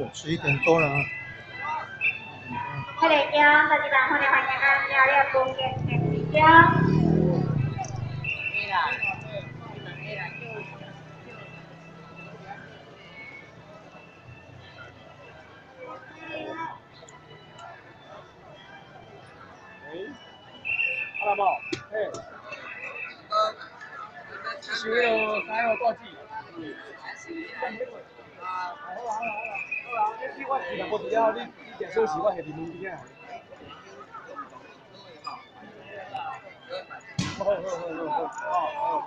11點多了啊。彼个鐘32萬分的歡迎啊，了了公建電視鐘。阿拉某，嘿，是迄个三号大姊。好啊好啊好啊好啊！你我若无伫遐，你定小时我下伫门边仔。好好好好好，好好好。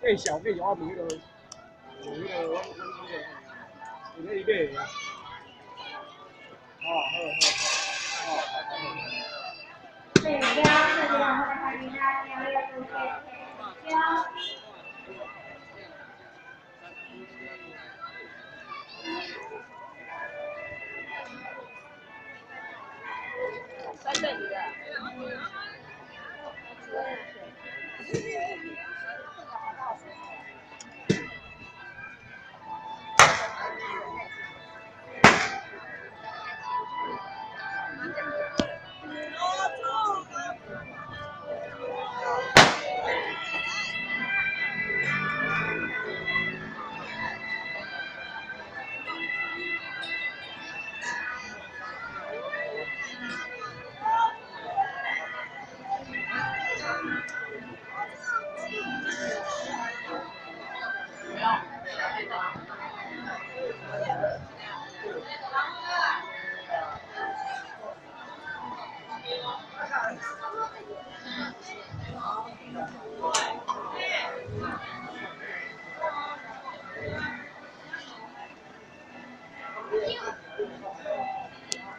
继续继续，我问彼个，问彼个，阮阮迄个，问彼伊买的啊。哦，好好好，哦，好好。对了，这个我们欢迎啊，了了公建电视钟。三对的。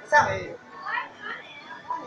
上。